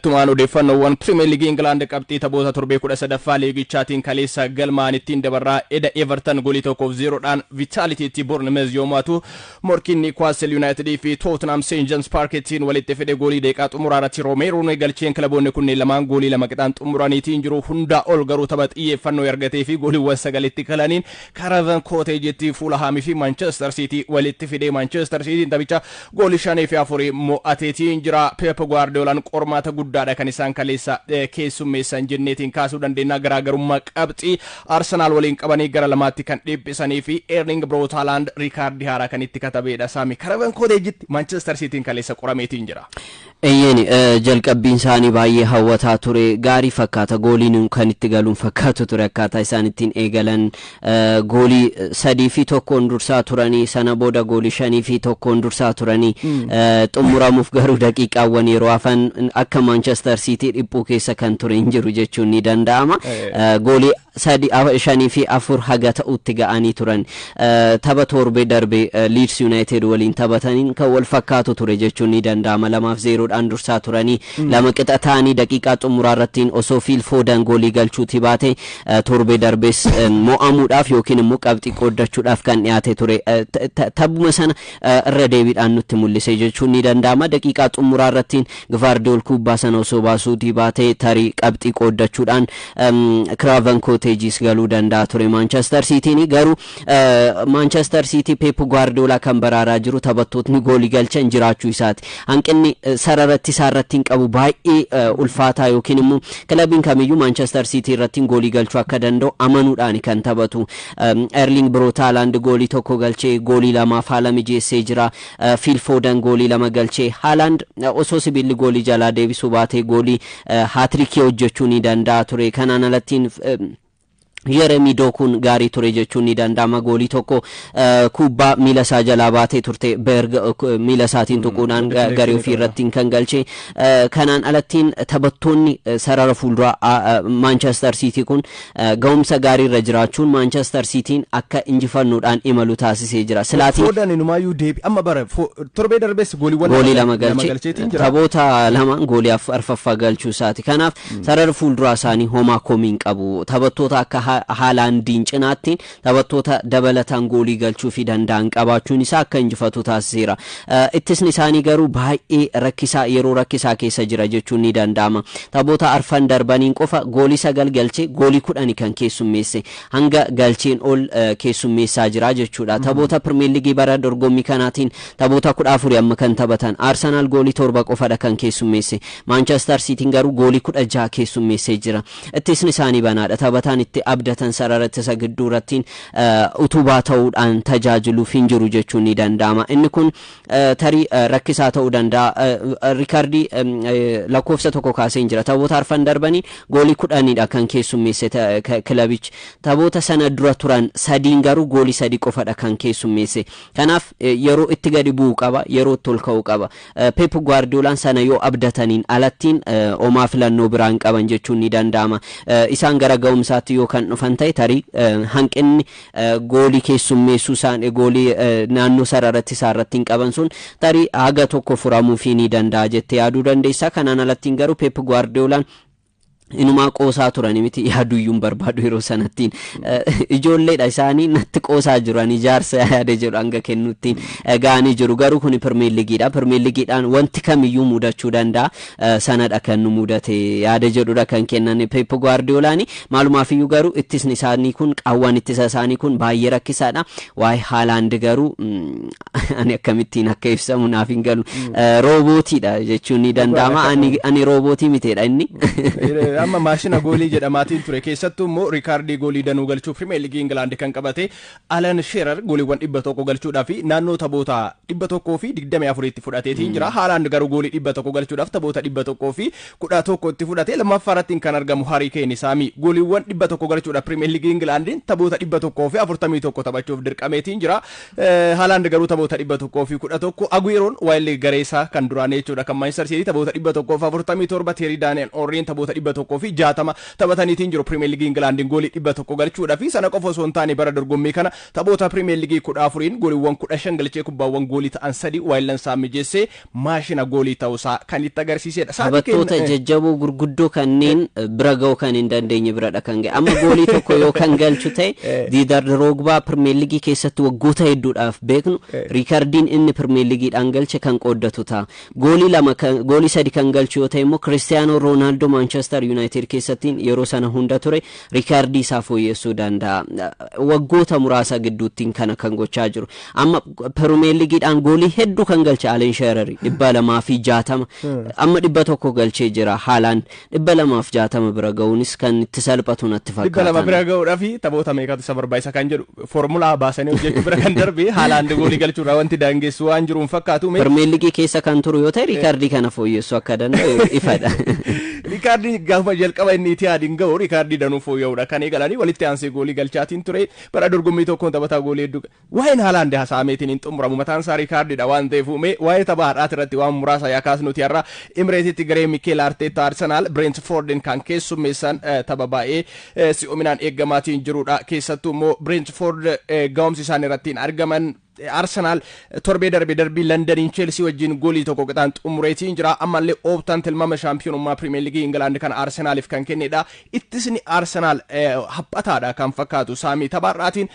Tumaan odeeffannoowwan Pirimeer Liigii Ingilaand qabxii taphoota torbee 13ffaa liigichaatiin kaleessa galmaan ittiin dabarraa. Eda Everton goolii 1-0dhaan Vitaalitiitti Bournemouth yoo mo'atu, morkiin Newcastle United fi Tottenham St James Parkittiin walitti fide goolii deeqaa xumuraa irratti Romeroon galcheen kilaboonni kunneen lamaan goolii 2 qixaan xumuraniitiin jiru. Hundaa ol garuu tapha xiyyeeffannoo argatee fi gooliiwwan 9tti kalaniin Craven Cottage Fulham fi Manchester City walitti fide. Manchester City taphicha goolii 5-4 mo'ateetiin jira. Pep Guardiolaan qormaata guddaadha kan isaan kaleessa keessummeessan jenneetiin kaasuu dandeenya. Garaagarummaa qabxii Arsenaal waliin qabanii gara 2tti kan dhiphisanii fi Erling Braut Haaland riikaardii haaraa kan itti katabeedha. Saami, Craven Cottage Manchester Cityin kaleessa qorameetiin jira. Eeyyeen, jalqabbiin isaanii baay'ee hawwataa ture, gaarii fakkaata. Gooliin kan itti galuun fakkaatu ture. Akkaataa isaan ittiin eegalan goolii 3-1n dursaa turanii, sana booda goolii 5-1n dursaa turanii, xumuramuuf garuu daqiiqaawwan yeroo hafan akka Manchester City dhiphuu keessa kan ture hin jiru jechuun ni danda'ama. Goolii 3, 5-4 haga ta'utti ga'anii turan. Tapha torbee darbe Leeds United waliin taphataniin kan wal fakkaatu ture jechuun ni danda'ama. 2-0dhaan dursaa turanii 2 qixa ta'anii, daqiiqaa xumuraa irrattiin osoo Phil Foden goolii galchuuti baate torbee darbees mo'amuudhaaf yookiin immoo qabxii qooddachuudhaaf kan dhiyaate ture. Taphuma sana irra deebiidhaan nutti mul'ise jechuun ni danda'ama. Daqiiqaa xumuraa irrattiin Gvardiol kubbaa sana osoo baasuutii baate tarii qabxii qooddachuudhaan Craven Cottage galuu danda'a ture Manchester Cityin. Garuu Manchester City Pep Guardiola kan baraaraa jiru taphattootni goolii galchan jiraachuu isaati. Hanqinni sararatti isaa irratti hin qabu baay'ee ulfaataa yookiin immoo kilabiin kamiyyuu Manchester City irratti goolii galchuu akka danda'u amanuudhaan kan taphatu. Erling Braut Haaland goolii 1 galchee goolii 2f haala mijeessee jira. Phil Foden goolii 2 galchee, Haaland osoo sibiilli goolii jalaa deebisuu baatee goolii hat-trickii hojjechuu ni danda'a ture. Kanaan alattiin Jeremy Dokuun gaarii ture jechuun ni danda'ama. Goolii 1 kubbaa miila isaa jalaa baatee turte Berg miila isaatiin tuquudhaan garee ofii irratti kan galche. Kanaan alattiin taphattoonni sarara fuulduraa Manchester City kun ga'umsa gaarii irra jiraachuun Manchester Cityin akka injifannoodhaan imalu taasisee jira. Silaatiin Foden inumaayyuu deebi amma bara torbee darbees gooliiwwan goolii 2 galche, taphoota lamaan goolii arfaffaa galchuu isaati. Kanaaf sarara fuulduraa isaanii homaa komiin qabu. Taphattoota akka Haalaandiin cinaatti taphattoota dabalataan goolii galchuu fi danda'an qabaachuun isaa akka injifatu taasiseera. Ittisni isaanii garuu baay'ee rakkisaa, yeroo rakkisaa keessa jira jechuun ni danda'ama. Taphoota arfan darbaniin qofa goolii 9 galchee goolii 10 kan keessummeesse, hanga galcheen ol keessummeessaa jira jechuudha. Taphoota Pirimeer Liigii bara dorgommii kanaatiin taphoota 14 amma kan taphatan Arsenaal goolii 7 qofadha kan keessummeesse. Manchester Cityin garuu goolii 16 keessummeessee jira. Ittisni isaanii banaadha. Taphataan itti abdatan sarara ittisa gidduu irrattiin utubaa ta'uudhaan tajaajiluuf hin jiru jechuun ni danda'ama. Inni kun tarii rakkisaa ta'uu danda'a. Riikaardii lakkoofsa tokko kaasee hin jira. Taphoota arfan darbanii goolii 10dha kan keessummeesse kilabichi. Taphoota sana dura turan sadiin garuu goolii 3 qofadha kan keessummeesse. Kanaaf yeroo itti gadi bu'uu qaba, yeroo itti ol ka'uu qaba. Pep Guardiolaan sana yoo abdataniin alattiin omaa filannoo biraan qaban jechuun ni danda'ama. Isaan gara ga'umsaatti yoo kan dhufan ta'e tarii hanqinni goolii keessummeessuu isaan goolii naannoo sararatti isaa irratti hin qaban sun tarii haga tokko furamuufii ni danda'a jettee yaaduu dandeessa. Kanaan alattiin garuu Pep Guardiolaan inumaa qoosaa turani miti, yaaduyyuun barbaadu yeroo sanattiin ijoolleedha isaanii natti qoosaa jiran, ijaarsa yaada jedhu hanga kennuuttiin ga'anii jiru. Garuu kuni Pirimeer Liigiidha. Pirimeer Liigiidhaan wanti kamiyyuu mudachuu danda'a, sanadha kan nu mudate yaada jedhudha kan kennan Pep Guardiolaani. Maalumaafiyyuu garuu ittisni isaanii kun, qaawwaan ittisa isaanii kun baay'ee rakkisaadha. Waa'ee Haalaand garuu ani akkamittiin akka ibsamu naaf hin galu. Roobootiidha jechuun ni danda'ama. Ani roobootii miteedha inni. Amma maashina goolii jedhamaatiin ture. Keessattuu immoo riikaardii goolii danuu galchuu Pirimeer Liigii Ingilaand kan qabate Alan Shearer gooliiwwan 100 galchuudhaa fi naannoo taphoota 124tti fudhateetiin jira. Haalaand garuu goolii 100 galchuudhaaf taphoota 111tti fudhate. Lammaffaa irratti kan argamu Harry Kane, Saami, gooliiwwan 100 galchuudhaaf Pirimeer Liigii Ingilaandiin taphoota 141 taphachuuf dirqameetiin jira. Haalaand garuu taphoota 111. Agueroon waayillee garee isaa kan duraanii jechuudha kan Manchester City taphoota 147, Teerii Daani'el Orriin taphoota dhibba 160 taphataniitiin jiru Pirimeer Liigii Ingilaandiin goolii 100 galchuudhaa fi sana qofa osoo hin taane bara dorgommii kana taphoota Pirimeer Liigii 14 gooliiwwan 15 galchee kubbaawwan goolii ta'an 3 waayillansaa mijeessee maashina goolii ta'uusaa kan itti agarsiisedha. Taphattoota jajjaboo gurguddoo kanneen bira ga'uu kan hin dandeenye biradha kan ga'e. Amma goolii tokko yoo kan galchu ta'e, Diidar Drogba Pirimeer Liigii keessatti waggoota hedduudhaaf beeknu riikardiin inni Pirimeer Liigiidhaan galche kan qooddatu ta'a. Goolii lama, goolii sadi kan galchu yoo ta'e immoo, Kiristiyaanoo Roonaaldoo Maanchestar Yuunaayitid keessatti yeroo sana hunda ture riikardii isaa fooyyessuu danda'a. Waggoota muraasa gidduuttiin kana kan gochaa jiru. Amma Pirimeer Liigiidhaan goolii hedduu kan galche Aleen Sheerar 260, amma 100 galchee jira. Haalaan 260 bira ga'uunis kan itti salphatu natti fakkaata. 200 bira ga'uudhaaf taphoota meeqatu isa barbaachisa kan jedhu foormulaa baasanii hojjechuu bira kan darbe, haalaan goolii galchuurraa wanti daangessu waan jiru hin fakkaatu. Pirimeer Liigii keessa kan turu yoo ta'e, riikardii kana fooyyessuu akka danda'u ifadha. Riikaardii gaafa jalqaba inni Itihaadiin ga'u riikaardii danuu fooyya'uudha kan eegalanii walitti aansee goolii galchaatiin ture. Bara dorgommii tokkoon taphataa goolii hedduu waa'een Haalaand haasa'ameetiin hin xumuramu, mataan isaa riikaardiidha waan ta'eef. Uume waa'ee tapha har'aati irratti waan muraasa yaa kaasnuti. Har'a Imireetitti garee Mikel Arteta Arsenaal Brentfordin kan keessummeessan tapha baay'ee si'oominaan eeggamaatiin jirudha. Keessattuu immoo Brentford ga'umsi isaan irratti argaman, Arsenaal torbee darbe darbii Londaniin Cheelsii wajjin goolii 1 qixaan xumureetiin jira. Ammallee Ooptaan tilmaama shaampiyoonummaa Pirimeer Liigii Ingilaand kan Arsenaaliif kan kennedha. Ittisni Arsenaal haphataadha kan fakkaatu. Saamii, taphaarraatiin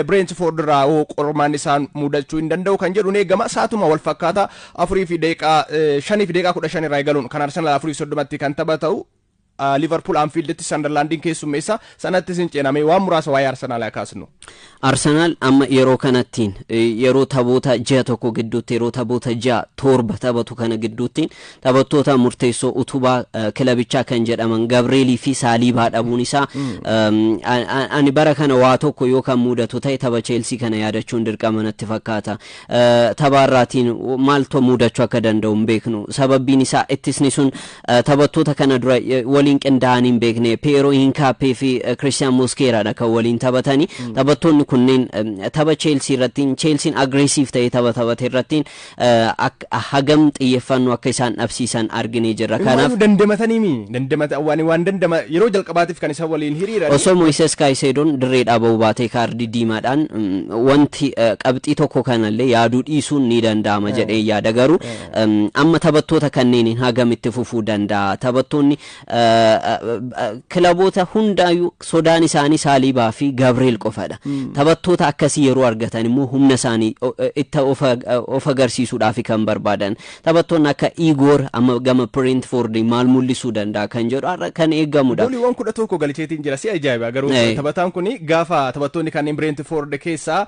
Brentford irraa qormaan isaan mudachuu hin danda'u kan jedhu eegama. Saatuma wal fakkaata 4 fi daqiiqaa 5 fi daqiiqaa 15 irraa eegaluun kan Arsenaal 4:30tti kan taphata'u Liverpool Anfielditti Sunderlandiin keessummeessa. Sanattis hin ceename, waan muraasa waa'ee Arsenaal kaasnu. Arsenaal amma yeroo kanattiin, yeroo taphoota ji'a tokko gidduutti, yeroo taphoota ji'a 7 taphatu kana gidduutti, taphattoota murteessoo utubaa kilabichaa kan jedhaman Gabreelii fi Saaliibaa dhabuun isaa, ani bara kana waa tokko yoo kan mudatu ta'e tapha Cheelsii kana yaadachuun dirqama natti fakkaata. Taphaarraatiin maaltu mudachuu akka danda'u hin beeknu. Sababbiin isaa ittisni sun taphattoota kana dura waliin qindaa'anii hin beekne. Peeroo Hinkaappee fi Kiristiyaan Moskeeraadha kan waliin taphatanii. Taphattoonni kunneen tapha Cheelsii irratti, Cheelsiin aggressive ta'ee tapha taphate irratti, hagam xiyyeeffannoo akka isaan dhabsiisan arginee jirra. Kanaaf dandamatanii mi dandamata waan dandama yeroo jalqabaatiif kan isaan waliin hiriiran. Osoo Moises Kaayiseedoon dirree ba'uu baatee kaardii diimaadhaan, wanti qabxii tokko kanallee yaaduu dhiisuun ni danda'ama jedhee yaada. Garuu amma taphattoota kanneeniin hagam itti fufuu danda'a? Taphattoonni kilaboota hundaayyuu sodaan isaanii Saaliibaa fi Gabriel qofadha. Taphattoota akkasii yeroo argatan immoo humna isaanii itti of agarsiisuudhaaf kan barbaadan. Taphattoonni akka Igor amma gama Brentford maal mul'isuu danda'a kan jedhu har'a kan eegamudha. Gooliiwwan 11 galcheetiin jira, si ajaa'iba. Garuu taphataan kun gaafa taphattoonni kanneen Brentford keessaa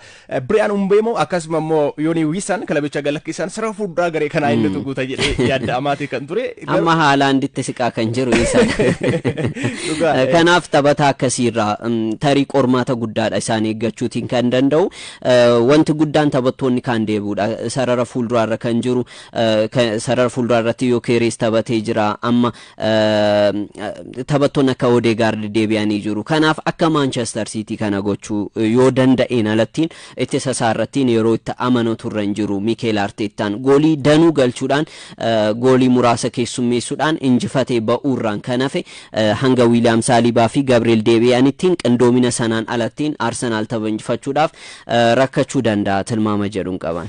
Brian Mbeumo akkasuma immoo Yooni Wiisan kilabicha galakkisan sirra fuulduraa garee kanaa inni guuta jedhee yaadda'amaati kan ture. Amma Haalaanditti siqaa kan jiru isa. Kanaaf taphataa akkasiirraa tarii qormaata guddaadha isaan eeggachuutiin kan danda'u. Wanti guddaan taphattoonni kaan deebi'uudha. Sarara fuulduraarra kan jiru, sarara fuulduraarratti Yokerees taphatee jira. Amma taphattoonni akka Odeegaard deebi'anii jiru. Kanaaf akka Manchester City kana gochuu yoo danda'een alattiin ittisa isaarrattiin yeroo itti amanatu irra hin jiru. Mikel Arteettaan goolii danuu galchuudhaan, goolii muraasa keessummeessuudhaan injifatee ba'uurraan kan hafe, hanga Wiiliyaam Saalibaa fi Gabriel deebi'anittiin qindoomina sanaan alattiin Arsenaal tapha injifachuudhaaf rakkachuu danda'a tilmaama jedhuun qaban.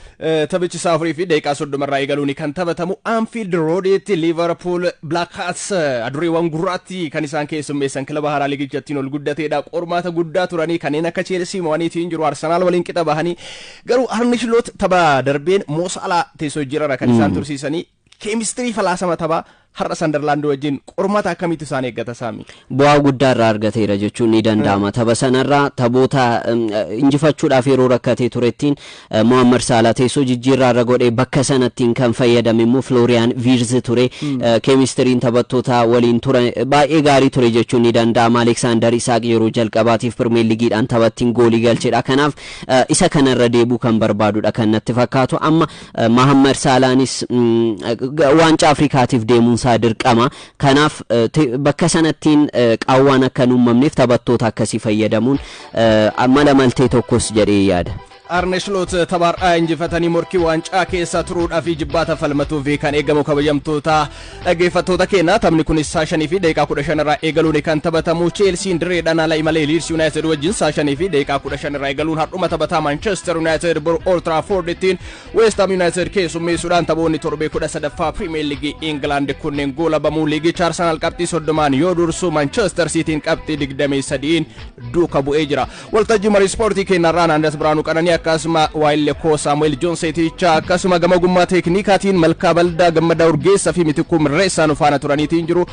Taphichi isaa 4:30rraa eegaluun kan taphatamu Anfield Roaditti Liverpool Black Cats, adureewwan gurraatti, kan isaan keessummeessan kilaba haaraa liigichattiin ol guddateedha. Qormaata guddaa turanii kanneen akka Chelsea mo'aniitiin jiru, Arsenaal waliin qixa bahanii. Garuu Arne Slot tapha darbeen Mo Salah teessoo jijjiirarra kan isaan tursiisanii, keemistirii falaasama taphaa har'a Sandarlaand wajjin qormaata akkamiitu isaan eeggata, Saami? Bu'aa guddaa irraa argateera jechuun ni danda'ama. Tapha sanarraa taphoota injifachuudhaaf yeroo rakkatee turettiin Mohammad Salah teessoo jijjiirraa irra godhee bakka sanattiin kan fayyadame immoo Florian Wirtz ture. Keemistiriin taphattoota waliin ture baay'ee gaarii ture jechuun ni danda'ama. Aleksaandar Isaaq yeroo jalqabaatiif Pirimeer Liigiidhaan taphattiin goolii galchedha. Kanaaf isa kanarra deebuu kan barbaadudha kan natti fakkaatu. Amma Mohammad Salaanis waancaa Afrikaatiif deemuun isaa dirqama. Kanaaf bakka sanattiin qaawwaan akka hin uumamneef taphattoota akkasii fayyadamuun mala maltee tokkos jedhee yaada. Arne Slot taphaarraa injifatanii morkii waancaa keessa turuudhaaf jibbaata falmatuuf kan eegamu. Kabajamtoota dhaggeeffattoota keenya, taphni kunis 5:15 irraa eegaluun kan taphatamu. Cheelsiin dirreedhaan ala imalee Leeds United wajjin 5:15 irraa eegaluun har'uma taphataa. Manchester United boru Old Traffordittiin West Ham United keessummeessuudhaan taphoonni torbee 13ffaa Premier League England kunneen goolabamuu. Liigicha Arsenal qabxii 30n yoo dursu, Manchester Cityin qabxii 23n duuka bu'ee jira. Waltajjii marii ispoortii keenyarraa Naandas Biraanuu Qananii, akkasuma waayillee koo Saamu'eel Joonseeticha, akkasuma gama ogummaa teeknikaatiin Malkaa Baldaa, Gammadaa Urgeessaa fi Mitikuu Mirreessaa nu faana turaniitiin jiru.